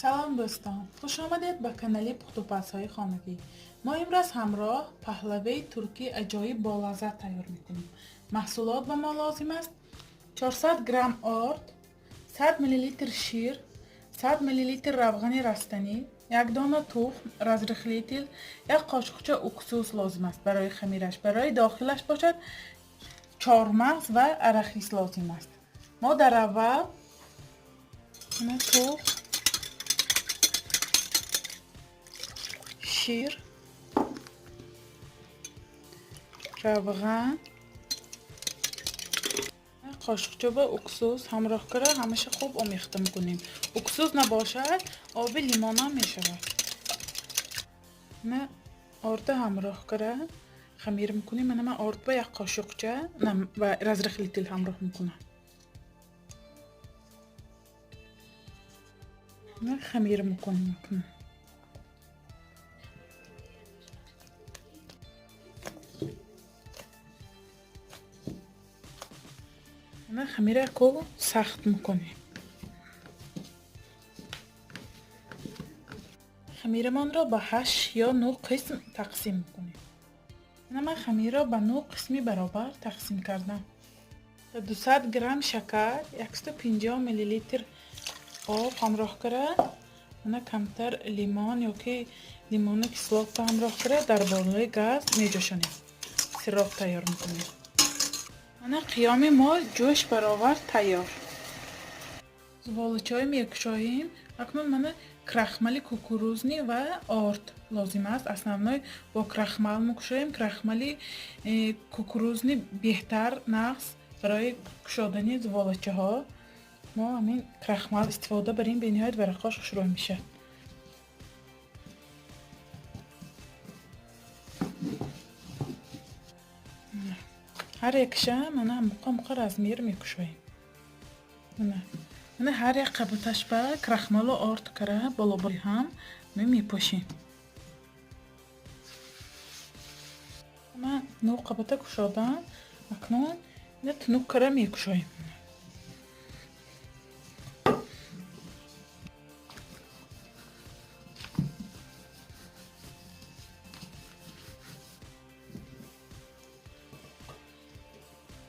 Салом дӯстон, хуш омадед ба канали пухтупазҳои хонагӣ. Мо имрӯз ҳамроҳ паҳлаваи туркии аҷоиб болаззат тайёр мекунем. Маҳсулот ба мо лозим аст: 400 грамм орд, 100 мл шир, 100 мл равғани растанӣ, як дона тухм, разрыхлитель, як қошуқча уксус лозим аст барои хамираш. Барои дохилаш бошад чормағз ва арахис лозим аст. Мо дар аввал тухм, шир, равған, қошуқча ба уксус ҳамроҳ кара ҳамаша хуб омехта мекунем. Уксус набошад, оби лимонам мешавад. Орда ҳамроҳ кара хамир мекунем. Мана ман орд ба як қошуқча ва разрыхлитель ҳамроҳ мекунам. Хамир мекунем. Хамира ко сахт мекунем. Хамирамонро ба ҳашт ё нӯ қисм тақсим мекунем. Ман хамирро ба нӯ қисми баробар тақсим кардам. 200 грамм шакар, 150 миллилитр об ҳамроҳ кара, мана камтар лимон ёки лимони кислота ҳамроҳ кара дар болои газ меҷӯшонем. Сироп тайёр мекунем. Мана қиёми мо ҷӯш баровард, тайёр. Зуволачой мекушоем. Акнун мана крахмали кукурузный ва орд лозим аст. Основной бо крахмал мекушоем. Крахмали кукурузный беҳтар нағз барои кушодани зуволачаҳо. Мо ҳамин крахмал истифода барем, бениҳоят варақош хушрӯй мешавад. Ҳар якша мана муққа муққа размер мекушоем. Мана ҳар як қабаташ ба крахмалу орд кара болобои ҳам мепошем. Ман нӯ қабата кушодам. Акнун ина тунук кара мекушоем.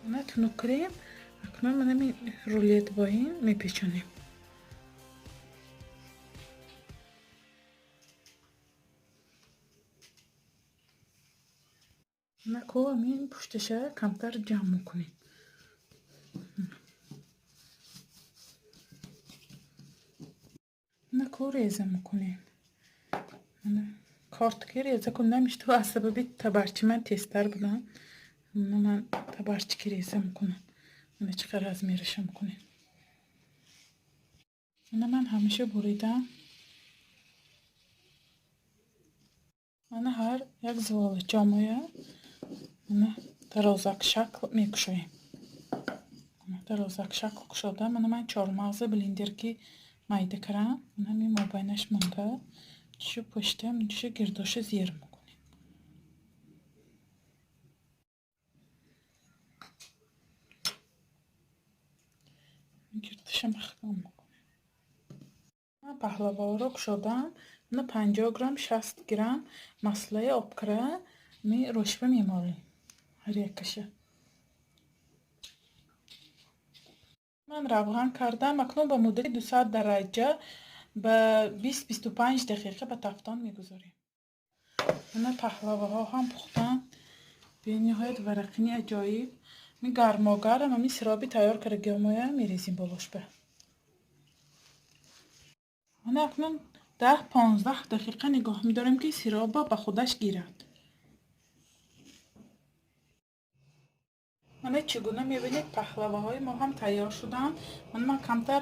Мана тунук кардем. Акнун мана рулет бо ин мепечонем. Мана ко ҳамин пушташа камтар ҷамъ мекунем. Мана ко реза мекунем. Мана корт ки реза кунам, ишто аз сабаби табарчи ман тезтар будам. Ман табарчики реза мекунам. Мана чӣ қадр размераша мекунем. Мана ман ҳамеша буридам. Мана ҳар як зуволачомоя мана дарозак шакл мекушоем. Дарозак шакл кушодам. Мана ман чормағзи блендерки майда кардам. Мана ҳамин мобайнаш монда. Чишу пуштам, чишу гирдоша зер мекунем. Гирдоша маҳкам мекунем. Ман паҳлаваҳоро кушодам. Мана 50 грамм, 60 грамм маслаи обкара рошба мемолем. Ҳар якаша. Ман равған кардам. Акнун ба муддати 200 дараҷа ба 20-25 дақиқа ба тафтон мегузорем. Мана паҳлаваҳо ҳам пухтанд. Бениҳоят варақини аҷоиб. Ми гармогарм ҳамин сироби тайёр кардагиҳомоя мерезем болошба. Мана акнун 10-15 дақиқа нигоҳ медорем, ки сироба ба худаш гирад. Мана чӣ гуна мебинед, паҳлаваҳои мо ҳам тайёр шуданд. Мана ман камтар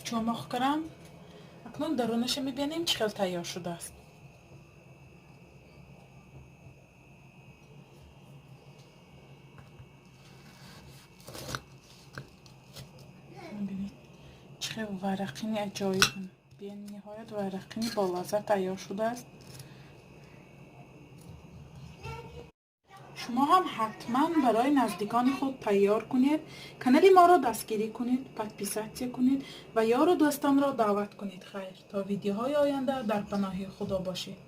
чӯмоқ кардам. Акнун дарунаша мебинем, чӣ хел тайёр шудааст. Бинед, чӣ хел варақини аҷоиб, бениҳоят варақини болаззат тайёр шудааст. Шумо ҳам ҳатман барои наздикони худ тайёр кунед. Канали моро дастгирӣ кунед, подписаться кунед ва ёру дӯстонро даъват кунед. Хайр, то видеоҳои оянда дар паноҳи Худо бошед.